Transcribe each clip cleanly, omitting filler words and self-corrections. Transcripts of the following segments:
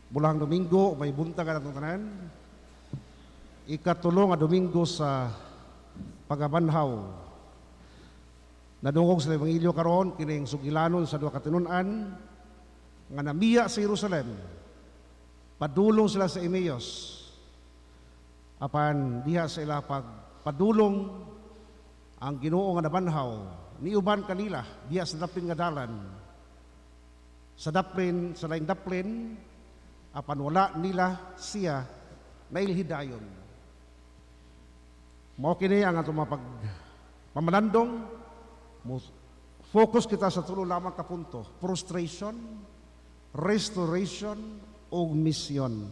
Bulahang Domingo, maayong buntag atong tanan. Ikatulo nga Domingo sa pagabanhaw. Nadungog sa Ebanghelyo karon kining sugilanon sa duha ka tinun-an nga namiya sa Jerusalem. Padulong sila sa Emmaus. Apan diha sa ila pagpadulong, ang Ginoo nga nabanhaw niuban kanila diha sa daplin nga dalan. Sa daplin, sa laing daplin, apan wala nila siya nailhidayon. Mao kini ang atong mga pamalandong. Mo focus kita sa tulo lamang ka punto: frustration, restoration ug mission.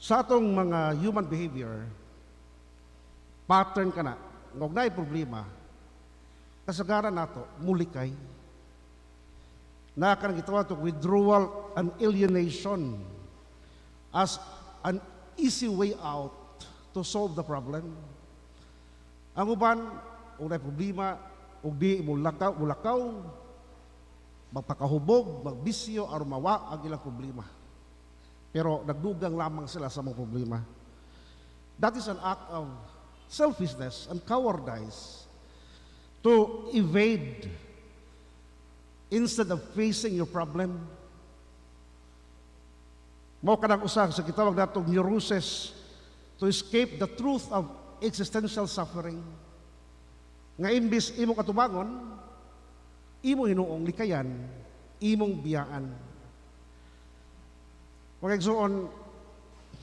Sa atong mga human behavior, pattern kana, nga og naay problema, kasagaran nato, mulikay. Na kanang gitawag to withdrawal and alienation as an easy way out to solve the problem. Ang uban, og naay problema, og di mo lakaw, mulakaw, magpakahubog, magbisyo, aron mawa ang ilang problema. Pero nagdugang lamang sila sa mga problema. That is an act of selfishness and cowardice to evade instead of facing your problem. Mao kanang usa sa gitawag natong neurosis to escape the truth of existential suffering. Nga imbis imong katubangon, imo hinuong likayan, imong biyaan. Mga igsoon,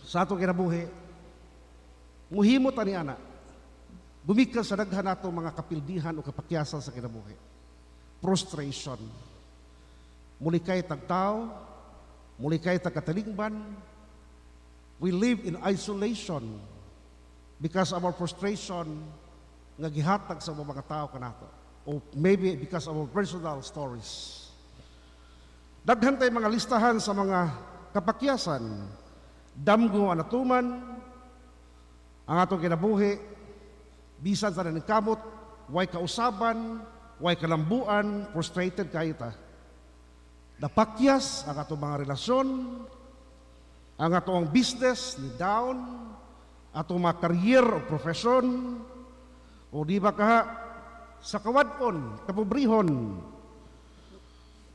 sa atong kinabuhi, muhimo ta ni ana, gumikan sa daghan nato mga kapildihan o kapakyasan sa kinabuhi. Frustration. Mulikay tag tao, mulikay tag katalingban. We live in isolation because of our frustration nga gihatag sa mga tao kanato. O maybe because of our personal stories. Daghan tay mga listahan sa mga kapakyasan. Damgo ang natuman, ang atong kinabuhi, bisan sa kamot, way kausaban, way kalambuan, frustrated kayo ta. Napakyas ang atong mga relasyon, ang atong business ni down, atong mga career o profession, o di ba kaha sa kawad-on, kapobrehon,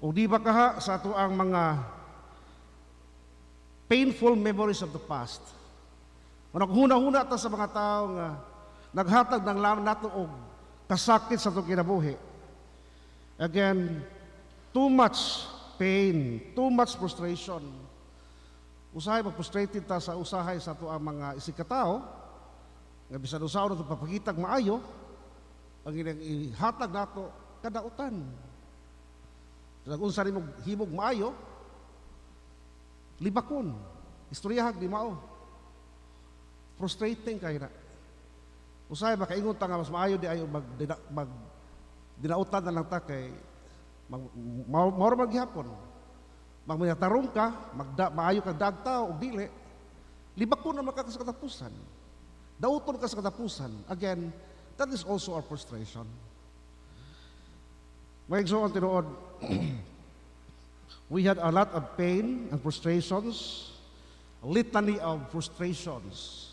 o di ba kaha sa ato ang mga painful memories of the past. Kung naghuna-huna ta sa mga tao nga naghatag ng lam nato og kasakit sa atong kinabuhi. Again, too much pain, too much frustration. Usahay mag-frustrated ta sa usahay sa ato ang mga isigkatao nga bisan usaon nato papakitag maayo, ang ilang ihatag nato kadautan. Kung unsa nimo himog maayo, libakon. Istoryahag di mao. Frustrating kay na. Usahay makaingon ta nga mas maayo di ayo mag dinautan na lang ta kay mag mao mao man gihapon. Magmayatarong ka, magda, maayo kag dagta o dili, libakon na maka sa katapusan. Dauton ka sa katapusan. Again, that is also our frustration. Mga igsoon tinuod, we had a lot of pain and frustrations, a litany of frustrations,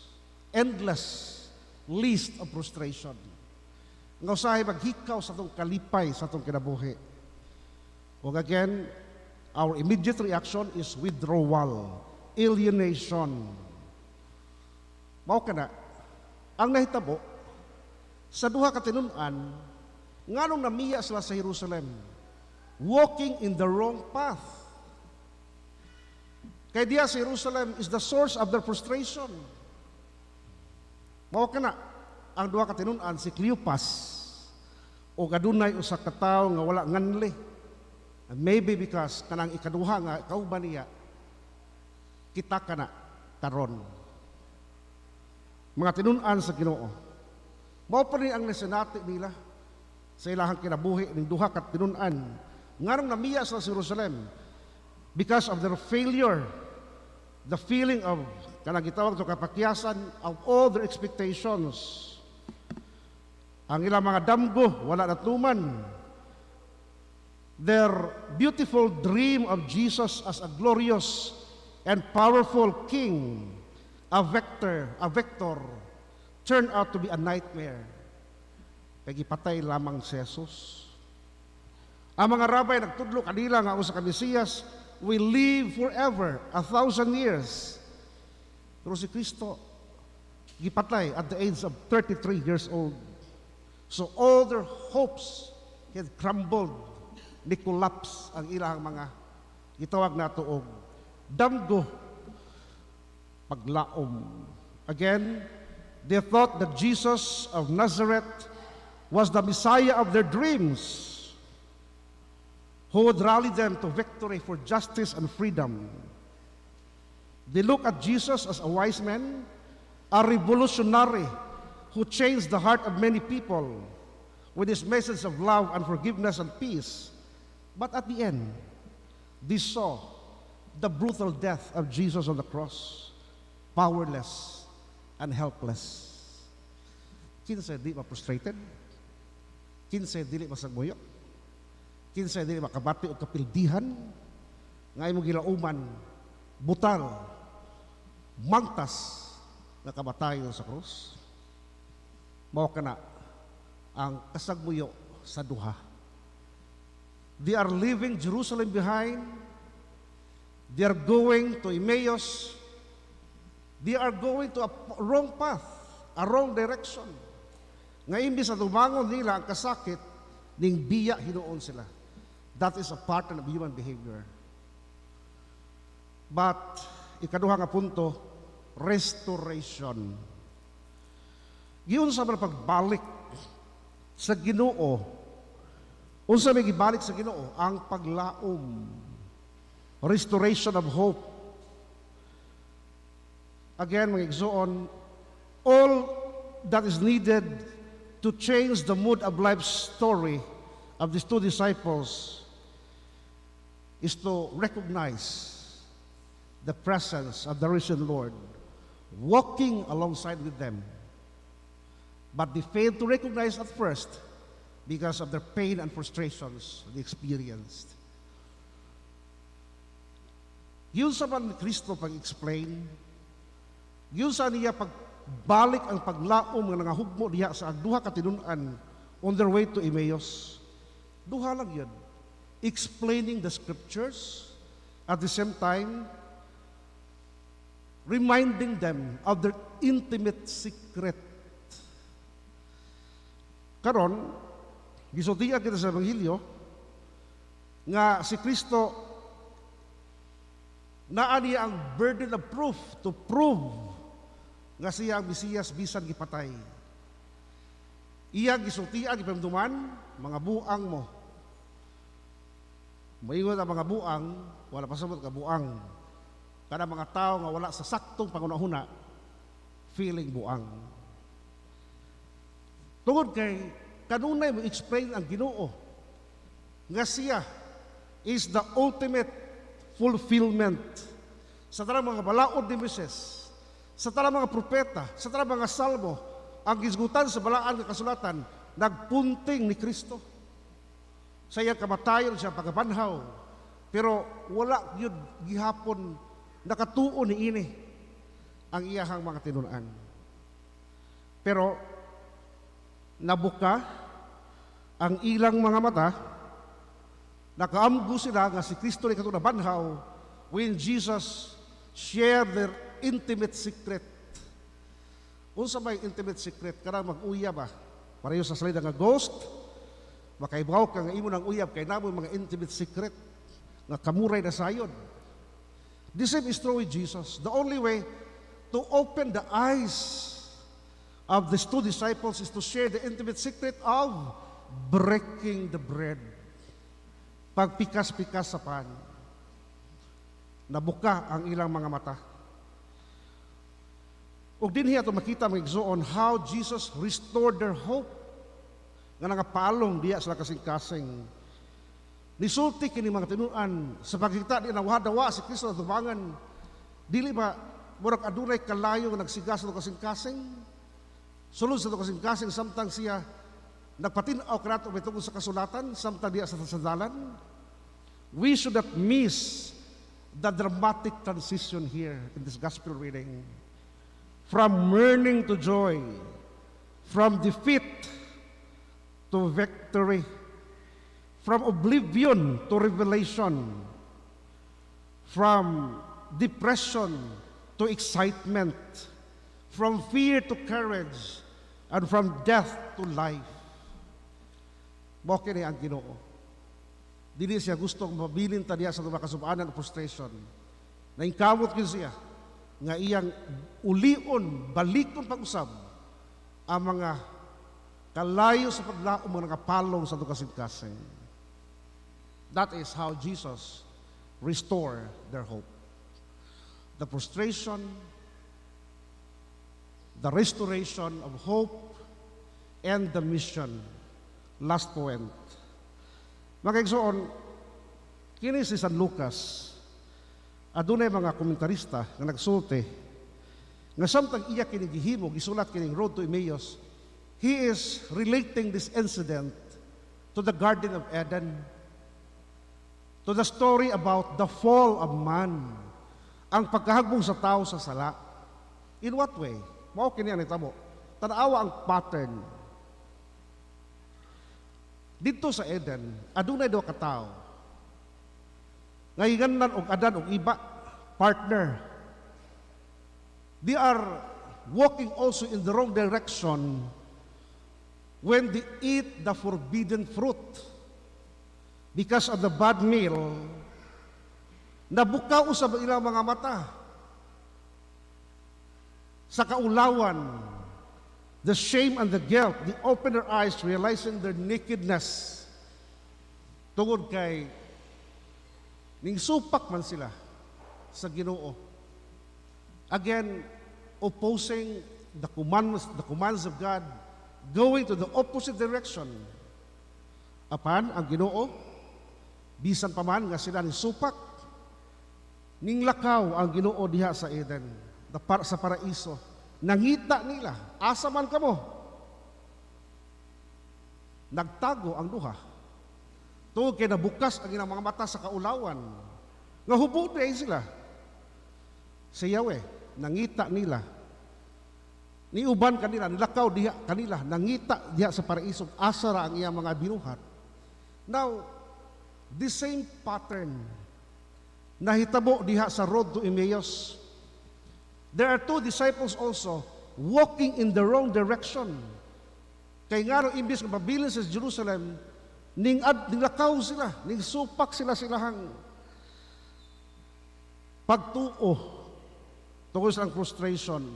endless list of frustration. Nga usahay maghikaw sa atong kalipay sa atong kinabuhi. Ug again, our immediate reaction is withdrawal, alienation. Mao kana ang nahitabo sa duha ka tinun-an nganong namiya sila sa Jerusalem, walking in the wrong path. Kay diya sa Jerusalem is the source of their frustration. Mao kana ang duha ka tinun-an, si Cleopas o adunay usa ka tawo nga wala nganli. And maybe because kanang ikaduha nga kauban niya, kita kana karon. Mga tinun-an sa Ginoo. Mao pa ni ang nasinati nila sa ilahang kinabuhi ning duha ka tinun-an. Nganong namiya sila sa Jerusalem? Because of their failure, the feeling of kanang gitawag to kapakyasan of all their expectations. Ang ilang mga damgo wala natuman. Their beautiful dream of Jesus as a glorious and powerful king, a victor, turned out to be a nightmare. Kay gipatay lamang si Jesus. Ang mga rabbi nagtudlo kanila nga usa ka Mesiyas will live forever, 1,000 years. Pero si Kristo gipatay at the age of 33 years old. So all their hopes had crumbled, ni collapse ang ilang mga gitawag nato og damgo, paglaom. Again, they thought that Jesus of Nazareth was the Messiah of their dreams who would rally them to victory for justice and freedom. They look at Jesus as a wise man, a revolutionary who changed the heart of many people with his message of love and forgiveness and peace. But at the end, they saw the brutal death of Jesus on the cross, powerless and helpless. Kinsa di ma-frustrated? Kinsa dili masagmuyo? Kinsa dili makabati og kapildihan nga imong gilauman, butal, mangtas nga kamatayon sa krus? Mao kana ang kasagmuyo sa duha. They are leaving Jerusalem behind. They are going to Emmaus. They are going to a wrong path, a wrong direction. Nga imbis sa tubangon nila ang kasakit, ning biya hinuon sila. That is a pattern of human behavior. But ikaduha nga punto, restoration. Giunsa man pagbalik sa Ginoo? Unsa may gibalik sa Ginoo? Ang paglaom. Restoration of hope. Again, mga igsoon, all that is needed to change the mood of life story of these two disciples is to recognize the presence of the risen Lord walking alongside with them. But they failed to recognize at first because of their pain and frustrations they experienced. Giunsa man ni Kristo pag-explain, giunsa niya pagbalik ang paglaom nga nangahugmo diha sa duha ka tinun-an on their way to Emmaus? Duha lang yun. Explaining the scriptures, at the same time, reminding them of their intimate secret. Karon, gisultian kita sa Ebanghelyo nga si Kristo naa niya ang burden of proof to prove nga siya ang Mesiyas bisan gipatay. Iya gisultian, gipanumduman, "Mga buang mo." Moingon ang mga buang, wala pasabot ka buang. Kada mga tao nga wala sa saktong pangunahuna, feeling buang. Tungod kay kanunay mo explain ang Ginoo nga siya is the ultimate fulfillment sa tanang mga balaod ni Moises, sa tanang mga propeta, sa tanang mga salmo. Ang gisgutan sa balaan nga kasulatan nagpunting ni Kristo sa iyang kamatayon, siya pagkabanhaw. Pero wala gyud gihapon nakatuo ni ini ang iyahang mga tinun-an. Pero nabuka ang ilang mga mata, nakaamgo sila nga si Kristo ni katong nabanhaw when Jesus shared their intimate secret. Unsa may intimate secret? Kanang mag-uyab ba? Pareho sa salida nga ghost, makaibaw ka nga imo ng uyab kay namo mga intimate secret nga kamuray na sayon. The same is true with Jesus. The only way to open the eyes of these two disciples is to share the intimate secret of breaking the bread. Pagpikas-pikas sa pan. Nabuka ang ilang mga mata. Ug dinhi ato makita, mga igsoon, how Jesus restored their hope nga nangapalong diya sa kasing-kasing. Nisulti kini mga tinuan sa pagkita di nawadawa si Kristo sa tubangan. Dili ba murag adunay kalayo nga nagsiga sa kasing-kasing? Sulod sa kasing-kasing samtang siya nagpatin-aw kanato may tungod sa kasulatan samtang diya sa sadalan. We should not miss the dramatic transition here in this gospel reading. From mourning to joy, from defeat to victory, from oblivion to revelation, from depression to excitement, from fear to courage, and from death to life. Mao kini ang Ginoo. Dili siya gusto mabilin ta diha sa mga kasub-anan o frustration. Naingkamot gyud siya nga iyang ulion, balikon pag-usab ang mga kalayo sa paglaom, mga nakapalong sa atong kasing-kasing. That is how Jesus restore their hope. The frustration, the restoration of hope, and the mission. Last point. Mga igsoon, kini si San Lucas, adunay mga komentarista nga nagsulti nga samtang iya kini gihimo, gisulat kining Road to Emmaus, he is relating this incident to the Garden of Eden, to the story about the fall of man, ang pagkahagbong sa tao sa sala. In what way? Mao kini ang nitabo. Tanawa ang pattern. Dito sa Eden, adunay duha ka tawo nga hinganlan og Adan ug Eva, partner. They are walking also in the wrong direction when they eat the forbidden fruit. Because of the bad meal, nabukaw usab ang ilang mga mata sa kaulawan, the shame and the guilt. They open their eyes, realizing their nakedness. Tungod kay ning supak man sila sa Ginoo. Again, opposing the commands of God, going to the opposite direction. Apan ang Ginoo, bisan pa man nga sila ni supak, ninglakaw ang Ginoo diha sa Eden, sa paraiso. Nangita nila, "Asa man kamo?" Nagtago ang duha. Tungod kay nabukas ang ilang mga mata sa kaulawan. Nga hubo na sila. Si Yahweh, nangita nila. Niuban kanila, nilakaw diha kanila, nangita diha sa paraiso, asa ra ang iyang mga binuhat. Now, the same pattern nahitabo diha sa Road to Emmaus. There are two disciples also walking in the wrong direction. Kay ngano imbis nga pabilin sa Jerusalem, ning ad ninglakaw sila, ning supak sila silahang pagtuo tungod sa frustration.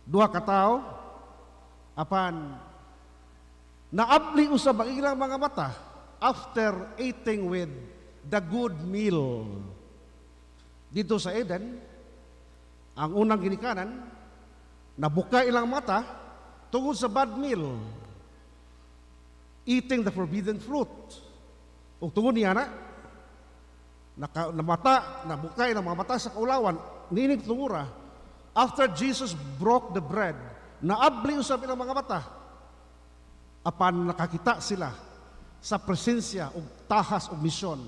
Duha ka tawo, apan naabli usab ang ilang mga mata after eating with the good meal. Dito sa Eden, ang unang ginikanan, nabuka ilang mata tungod sa bad meal, eating the forbidden fruit. Ug tungod niya na, naka, namata, nabuka ilang mga mata sa kaulawan, niining tungura, after Jesus broke the bread, naabli usab ilang mga mata, apan nakakita sila sa presensya ug tahas ug misyon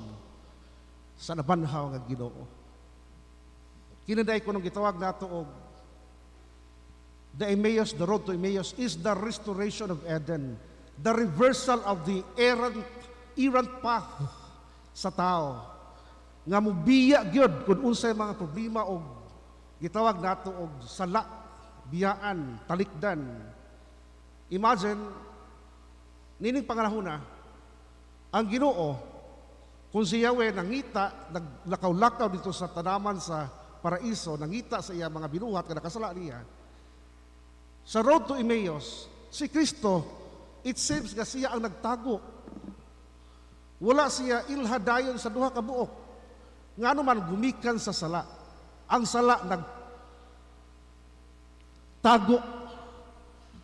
sa nabanhaw nga Ginoo. Kini diay kunong gitawag nato og the Emmaus, the Road to Emmaus is the restoration of Eden, the reversal of the errant path sa tao nga mubiya gyud kung unsay mga problema og gitawag nato og sala, biyaan, talikdan. Imagine, nining panganahuna, ang Ginoo, kung si Yahweh nangita, naglakaw-lakaw dito sa tanaman sa paraiso, nangita sa iya mga binuhat nga nakasala niya. Sa Road to Emmaus, si Kristo, it seems nga siya ang nagtago. Wala siya ilha dayon sa duha ka buok. Ngano man gumikan sa sala. Ang sala nagtago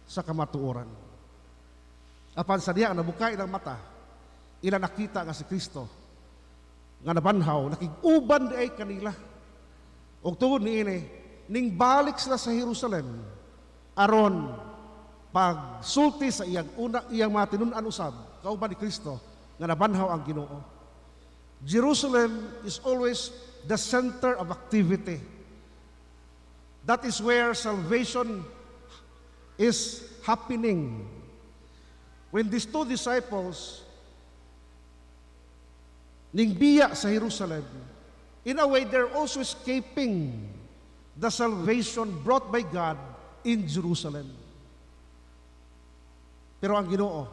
sa kamatuoran. Apan sa diha nabuka ilang mata, ila nakita nga si Kristo nga nabanhaw, nakig-uban diay kanila. Ug tungod niini, ning balik sila sa Jerusalem aron pagsulti sa iyang una iyang mga tinun-an usab kauban ni Kristo nga nabanhaw ang Ginoo. Jerusalem is always the center of activity. That is where salvation is happening. When these two disciples ningbiya sa Jerusalem, in a way, they're also escaping the salvation brought by God in Jerusalem. Pero ang Ginoo,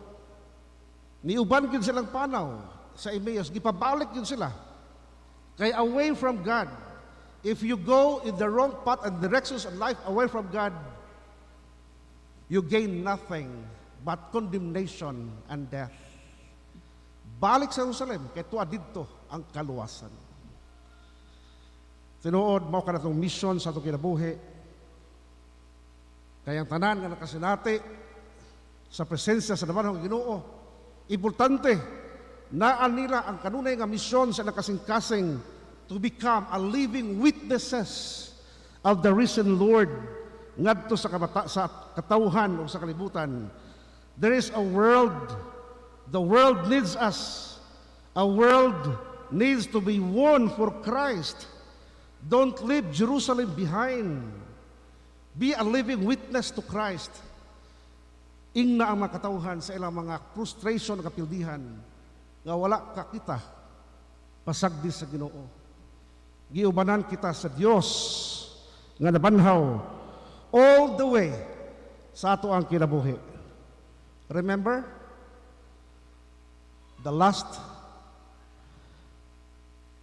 niuban gyud silang panaw sa Emmaus, gipabalik gyud sila. Kay away from God, if you go in the wrong path and directions of life away from God, you gain nothing but condemnation and death. Balik sa Jerusalem, kay tuwa didto ang kaluwasan. Tinuod, mao kana atong mission sa atong kinabuhi. Kaya ang tanan nga nakasinati sa presensya sa nabanhaw nga Ginoo, importante naa nila ang kanunay nga misyon sa nakasing-kasing to become a living witnesses of the risen Lord ngadto sa katawhan o sa kalibutan. There is a world. The world needs us. A world needs to be won for Christ. Don't leave Jerusalem behind. Be a living witness to Christ. Ingna ang mga katawhan sa ilang mga frustration, kapildihan nga wala ka kita pasagdi sa Ginoo. Giubanan kita sa Dios nga nabanhaw all the way sa ato ang kinabuhi. Remember the last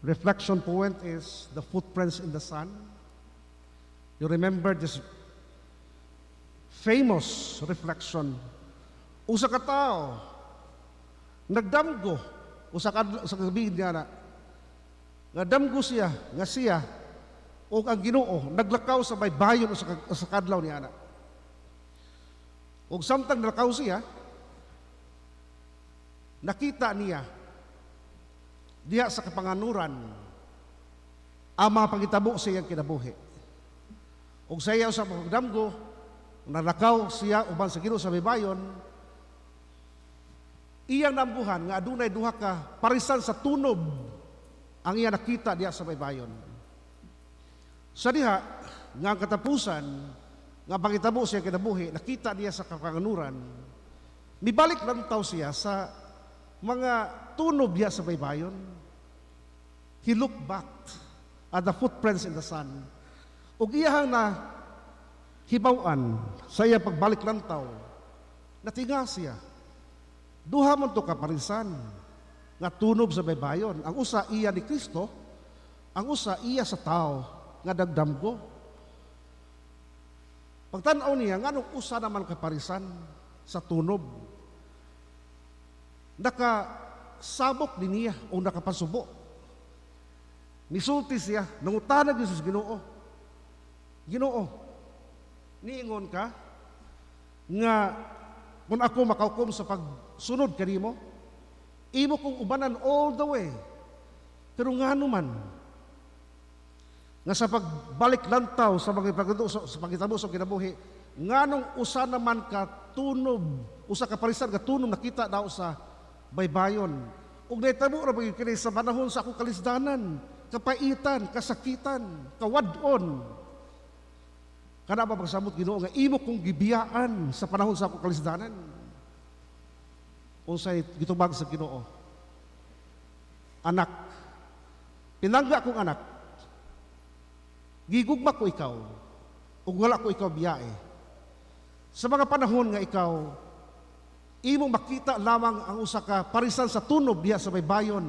reflection point is the footprints in the sand. You remember this famous reflection. Usa ka tawo nagdamgo usa ka gabi niya na nga damgo siya nga siya ug ang Ginoo naglakaw sa baybayon usa ka adlaw niya na. Ug samtang nalakaw siya, nakita niya diha sa kapanganuran ang mga pangitabo sa iyang kinabuhi. Ug sa iya sa pagdamgo, nalakaw siya uban sa Ginoo sa baybayon, iyang nambuhan nga adunay duha ka parisan sa tunob ang iya nakita diha sa baybayon. Sa diha nga ang katapusan nga pangitabo siya kinabuhi nakita niya sa kapanganuran, mibalik lantaw siya sa mga tunob diha sa baybayon. He looked back at the footprints in the sand. Ug iyahang na hibaw-an sa iya pagbalik lantaw, natinga siya. Duha man to ka parisan nga tunob sa baybayon. Ang usa iya ni Kristo, ang usa iya sa tao nga nagdamgo. Pagtan-aw niya, nganong usa naman ka parisan sa tunob? Nakasabok ni niya o nakapasubo. Nisulti siya, nangutana gyud sa Ginoo. "Ginoo, niingon ka nga kung ako makaukom sa pagsunod kanimo, imo kong ubanan all the way. Pero ngano man nga sa pagbalik lantaw sa pagitabo sa kinabuhi, nganong usa naman ka tunob, usa ka parisan ka tunob nakita daw sa baybayon? Ug nahitabo ra ba kini sa panahon sa akong kalisdanan, kapaitan, kasakitan, kawad-on? Kana ba pagsamot, Ginoo, nga imo kong gibiyaan sa panahon sa akong kalisdanan?" Unsay gitubag sa Ginoo? "Anak, pinangga kong anak, gigugma ko ikaw, ug wala ko ikaw biyae. Sa mga panahon nga ikaw, imo makita lamang ang usa ka parisan sa tunob diha sa baybayon.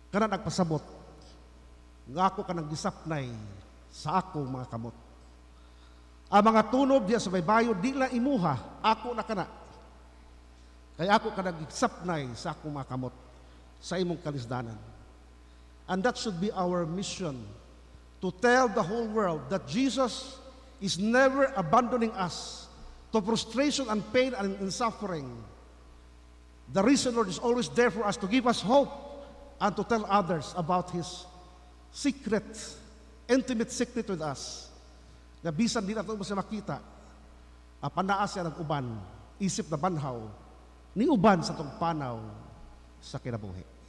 Kana nagpasabot nga ako kanang gisapnay sa akong mga kamot. Ang mga tunob diha sa baybayon di na imuha, ako na kana. Kay ako kanang gisapnay sa akong mga kamot sa imong kalisdanan." And that should be our mission, to tell the whole world that Jesus is never abandoning us to frustration and pain and suffering. The risen Lord is always there for us to give us hope and to tell others about His secret, intimate secret with us. Na bisan di nato mo siya makita, apan naa siya nag-uban, isip nabanhaw, ni uban sa atong panaw sa kinabuhi. sa kinabuhi.